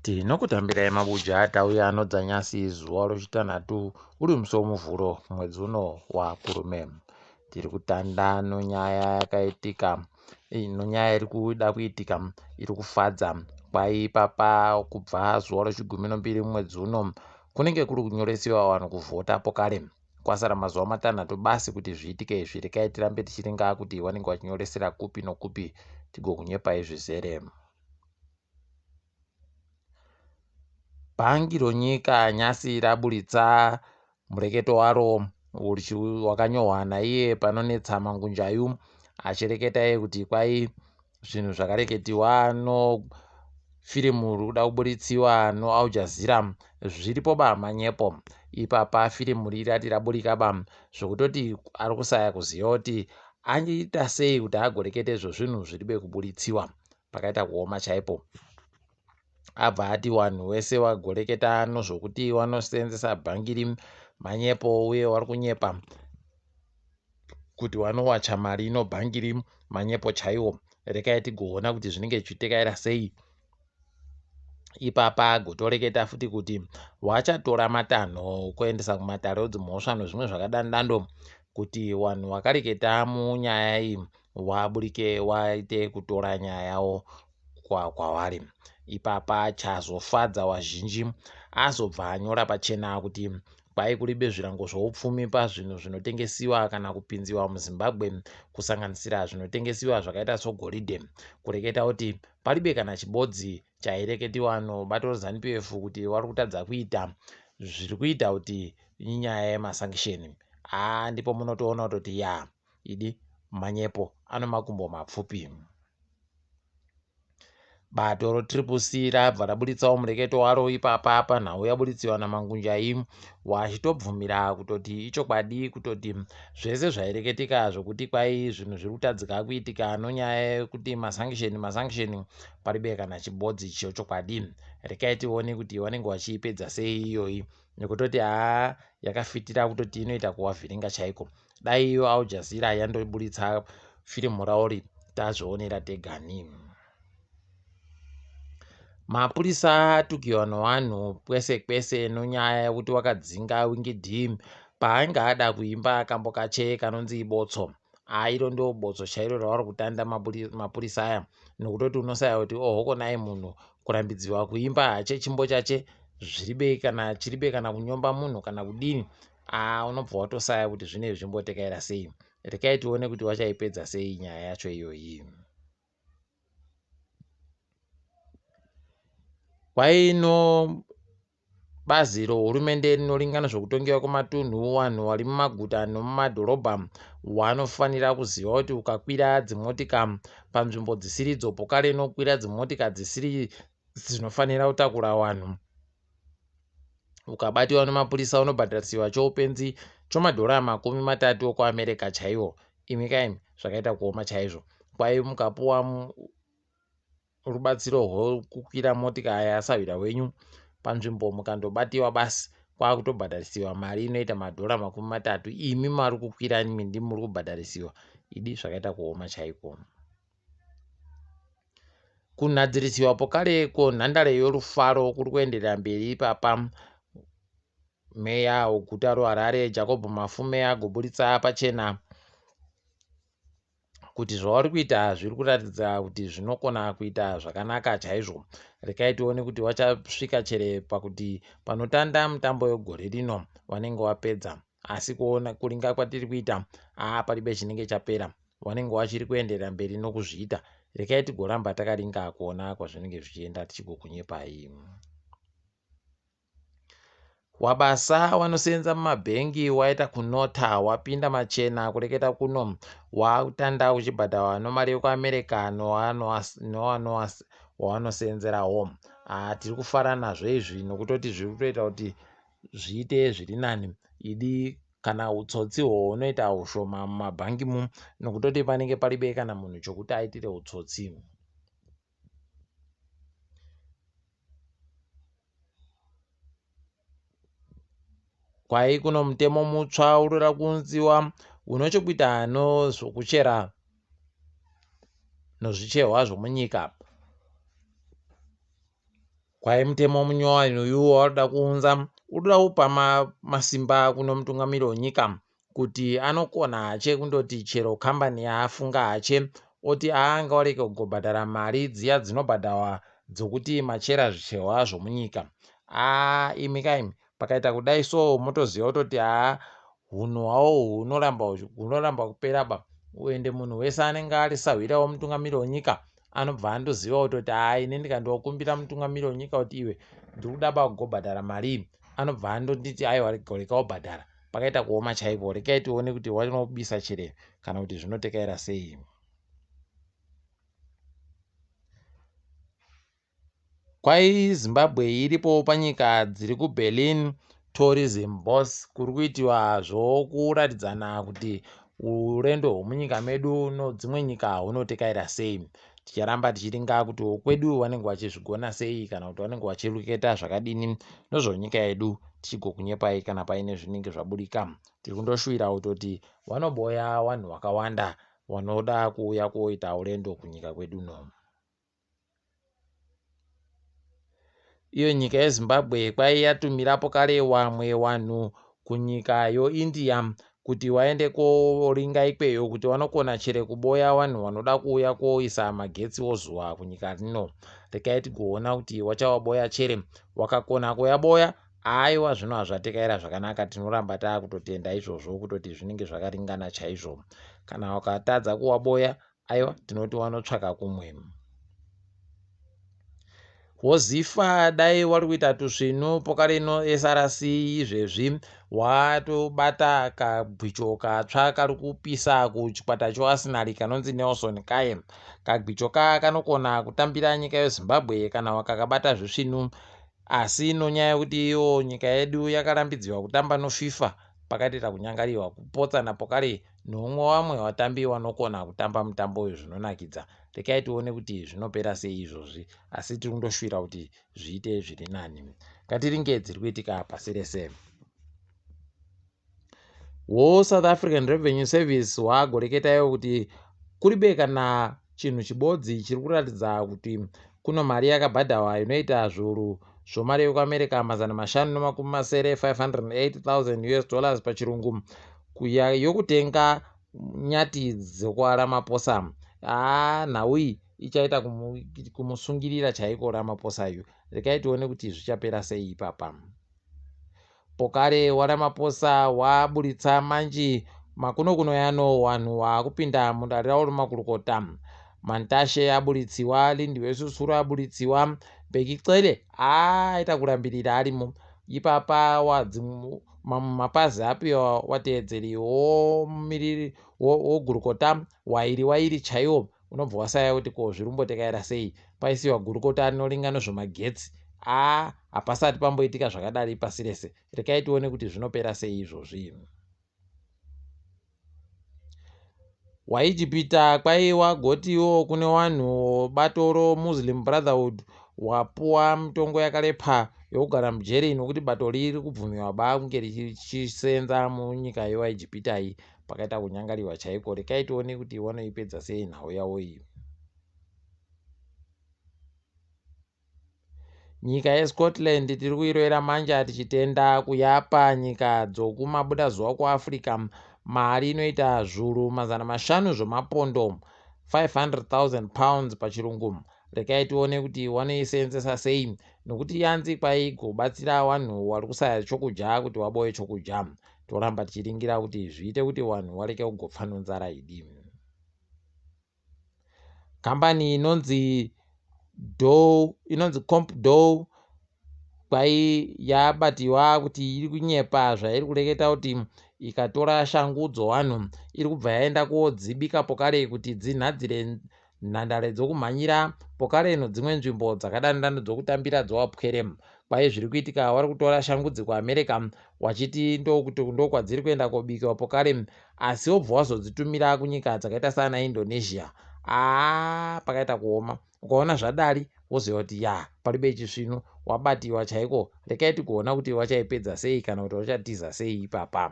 Tinokutambirai mabuja tauya anodza nyasi zuva rochitanhatu uri musi womuvhuro mwedzi uno wakurume. Tiri kutanda nonyaya yakaitika nonyaya iri kuda kuitika iri kufadza kwai ipapa kubva zuva rochigumi nombiri mwedzi uno kunenge kuri kunyoresiwa vanhu kuvhota pokare. Kwasara mazuva matanhatu basi kuti zviitike izvi rekai tirambe tichiringa kuti vanenge vachinyoresera kupi nokupi tigokunyepai zvizere. Bhangi ronyika nyasi raburitsa mureketo waro wakanyorwa naiye Panonetsa Mangunjayu achireketa iye kuti kwai zvinhu zvakareketiwa no firimu riri kuda kuburitsiwa noAl Jazeera zviripo ba manyepo. Ipapa firimu riri rati raburika ba zvokutoti ari kusaya kuziva kuti aita sei kuti agorekete izvo zvinhu zviribe kuburitsiwa. Pakaita kuoma chaipo. Abva ati wanhu wese wagoreketa nozvokuti wanoseenzesa bhangiri manyepo uye wari kunyepa kuti wanowacha mari inobhangiri manyepo chaiwo. Rekai tigoona kuti zvinenge zvichitekaira sei. Ipapa agotoreketa futi kuti wachatora matanho kuendesa kumatare edzimhosva nezvimwe zvakadandando kuti wanhu wakareketa munyaya iyi waburike waite kutora nyaya yawo kwavari. Ipapa chazofadza wazhinji azobva anyora pachena kuti kwai kuribe zvirango zvoupfumi pazvinhu zvinotengesiwa kana kupinziwa muZimbabwe kusanganisira zvinotengesiwa zvakaita sogoridhe. Kureketa kuti paribe kana chibodzi chaireketiwa nobato reZanu PF kuti wari kutadza kuita zviri kuita kuti inyaya yemasankisheni. Haa ndipo munotoona kutoti yaa idi manyepo ano makumbo mapfupi. Bato reTriple C rabva raburitsawo mureketo waro ipapa panhau yabuditsiwa naMangunjai wachitobvumira kutoti ichokwadi kutoti zvese zvaireketika zvokuti kwai zvinhu zviri kutadzika kuitika nonyaya yekuti masankisheni masankisheni paribe kana chibodzi chochokwadi. Rekai tione kuti vanenge vachiipedza sei iyoyi nekutoti haa yakafitira kutoti inoita kuwavhiringa chaiko. Dai iyo Al Jazeera yandoburitsa firimu rauri tazvionera tegani. Mapurisa atukiwa nowanhu kwese kwese nonyaya yekuti wakadzinga Winky D paainge ada kuimba kambo kache kanonzi Botso. Haa iro ndo botso chairo ravari kutanda mapurisa aya nokutoti unosaya kuti ohoko nai munhu kurambidziwa kuimba hache chimbo chache zviribe kana chiribe kana kunyomba munhu kana kudini aa unobva watosaya kuti zvinenge zvichimbotekaira sei. Rekai tione kuti wachaipedza sei nyaya yacho iyoyi. Kwaino bazi rohurumende rinoringana zvokutongewa kwematunhu vanhu vari mumaguta nomumadhorobha wanofanira kuziva kuti ukakwira dzimotika panzvimbo dzisiridzo pokare nokukwira dzimotika dzisiri dzinofanira kutakura vanhu ukabatiwa nemapurisa unobhadharisiwa choupenzi chomadhora 30 okuAmerica chaiwo. Imi kaimi zvakaita kuoma chaizvo. Kwai mukapuwa rubatsiro rwekukwira motika yasahwira wenyu panzvimbo mukandobatiwa basi kwakutobhadharisiwa mari inoita madhora 30 imi mari kukwira imi ndimi muri kubhadharisiwa. Idi zvakaita kuoma chaiko. Kunhadzirisiwa pokare konhandare yorufaro kuri kuenderera mberi ipapa. Meya weguta roHarare Jacob Mafume agoburitsa pachena kuti zvavari kuita zviri kuratidza kuti zvinokona kuita zvakanaka chaizvo. Rekai tione kuti vachasvika chere pakuti panotanda mutambo wegore rino vanenge vapedza. Asi kuona kuringa kwatiri kuita haa paribe chinenge chapera. Vanenge vachiri kuenderera mberi nokuzviita. Rekai tigoramba takaringa kuona kwazvinenge zvichienda tichigokunyepai. Wabasa wanosenza mumabhengi waita kunota wapinda machena kureketa kuno wakutanda uchibhadharwa nomari yekuAmerica nowawanosenzerawo. Tiri kufara nazvo izvi nokutoti zviri kutoita kuti zviite zviri nani. Idi kana utsotsi hwo hunoita hushoma mumabhangi mu nokutoti panenge paribe kana munhu chokuti aitire utsotsi. Kwai kuno mutemo mutsva unoda kuunziwa une chokuita nozvokuchera nozvicherwa zvomunyika. Kwai mutemo munyowani uyu wauri kuda kuunza uri kuda kupa masimba kuno mutungamiri wenyika kuti anokona hache kundoti chero kambani yaafunga hache oti aa ngawarege kugobhadhara mari dziya dzinobhadharwa dzokuti machera zvicherwa zvomunyika. Aa imi kaimi pakaita kudai so motoziva kutoti haa hunhu hwawo hunoramba hunoramba kupera ba ende munhu wese anenge ari sahwira wemutungamiri wenyika anobva andoziva kutoti haa ini ndikandokumbira mutungamiri wenyika kuti iwe ndiri kuda ba kugobhadhara mari iyi anobva andonditi aiwa rega ubhadhara pakaita kuoma chaipo regai tione kuti wanobisa chere kana kuti zvinotekaira sei. Kwai Zimbabwe iripowo panyika dziri kuBerlin Tourism Boss kuri kuitiwa zvokuratidzana kuti urendo hwemunyika medu nodzimwe nyika hunotekaira sei. Ticharamba tichiringa kuti wokwedu vanenge vachizvigona sei kana kuti vanenge vachiruketa zvakadini nozvonyika yedu tichigokunyepai kana paine zvinenge zvaburika. Tiri kundoshuwira kutoti vanoboya vanhu vakawanda vanoda kuuya koita urendo kunyika kwedu uno. Iyo nyika yeZimbabwe kwai yatumirapo kare wamwe wanhu kunyika yoIndia kuti waende koringa ikweyo kuti wanokona chere kuboya wanhu wanoda kuuya koisa magetsi ozuva kunyika rino. Rekai tigoona kuti wachawaboya chere. Wakakona kuyaboya aiwa zvino hazvatekaira zvakanaka tinoramba taakutotenda izvozvo kutoti zvinenge zvakaringana chaizvo. Kana wakatadza kuwaboya Aiwa tinoti wanotsvaka kumwe. Wozifa dai wari kuita tusvinu pokarino SRC izvezvi watobata kagwicho katsva kari kupisa kuchikwata choArsenal kanonzi Nelson Kaye. Kagwicho ka kanokona kutambira nyika yeZimbabwe kana wakakabata zvisvinu asi nonyaya yekuti iyo nyika yedu yakarambidziwa kutamba noFIFA pakatoita kunyangariwa kupotsana pokare Noumwe wamwe watambi wanokona kutamba mutambo uyu zvinonakidza. Rekai tione kuti zvinopera sei izvozvi asi tiri kundoshuwira kuti zviite zviri nani. Ngatiringe dziri kuitika pasi rese. Wo South African Revenue Service wagoreketa iwo kuti kuribe kana chinhu chibodzi chiri kuratidza kuti kuno mari yakabhadhawa inoita zviuru zvomari yekuAmerica 560 508,000 US dollars pachirungu kuya yokutenga nyati dzekwaRamaphosa. Haa nhau iyi ichaita kumusungirira chaiko Ramaphosa yu. Rekai tione kuti zvichapera sei ipapa. Pokare waRamaphosa waburitsa manji makunokuno yano wanhu waakupinda mudare rawo remakurukota. Mantashe aburitsiwa, Lindiwe Sisulu aburitsiwa, Bheki Cele aita kurambirira arimo ipapa mamwe mapazi apiwa wateedzeri womumiriri wogurukota wairi wairi chaiwo unobva wasaya kuti ko zviri kumbotekaira sei paisiwa gurukota rinoringa nezvemagetsi aa hapasati pamboitika zvakadari pasi rese rekai tione kuti zvinopera sei izvozvi. WaIjipita kwaiwa gotiwo kune wanhu bato roMuslim Brotherhood wapuwa mitongo yakarepa yokugara mujeri nokuti bato riri kubvumiwa ba kunge richisenza munyika yewaIjipita iyi pakaita kunyangariwa chaiko rekai tione kuti wanoipedza sei nhau yawo iyi. Nyika yeScotland tiri kuirovera manja tichitenda kuyapa nyika dzokumabudazuva kuAfrica mari inoita zvuru 500 zvemapondo, 500,000 pounds pachirungu. Rekai tione kuti wanoiseenzesa sei nokuti yanzi kwaigobatsira wanhu wari kusaya chokudya kuti waboye chokudya. Toramba tichiringira kuti zviite kuti wanhu wareke kugopfa nonzara idi. Kambani inonzi Dow inonzi Comp Dow kwai yabatiwa kuti iri kunyepa zvairi kureketa kuti ikatora shangu dzowanhu iri kubva yaenda kodzibika pokare kuti dzinhadzire nhandare dzokumhanyira pokare nodzimwe nzvimbo dzakadanidano dzokutambira dzowapwere. Kwai zviri kuitika wari kutora shangu dzekuAmerica wachiti ndokuti ndokwadziri kuenda kobikiwa pokare asi wobva wazodzitumira kunyika dzakaita saana Indonesia aa pakaita kuoma ukaona zvadari woziva kuti ya paribe chisvinu wabatiwa chaiko rekai tigoona kuti wachaipedza sei kana kuti wachatiza sei ipapa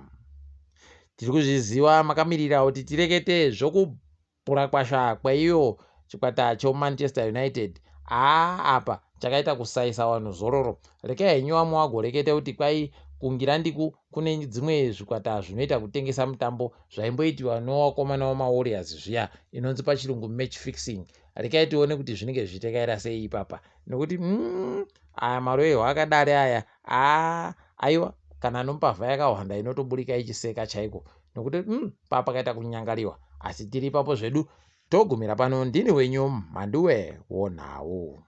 tiri kuzviziva makamirira kuti tirekete zvoku Purakwasha kweiyo chikwata choManchester United haa apa Chakaita kusaisa vanhu zororo. Rekai henyu vamwe vagoreketa kuti kwai kungirandiku kune dzimwe zvikwata zvinoita kutengesa mutambo zvaimboitiwa newakomana wemaWarriors zviya inonzi pachirungu match fixing. Rekai tione kuti zvinenge zvichitekaira sei ipapa nekuti aya marohwa akadari aya aa aiwa kana nombavha yakahwanda inotoburika ichiseka chaiko nekuti pakaita kunyangariwa asi tiri ipapo zvedu togumira pano. Ndini wenyu Mhanduwe wonhau.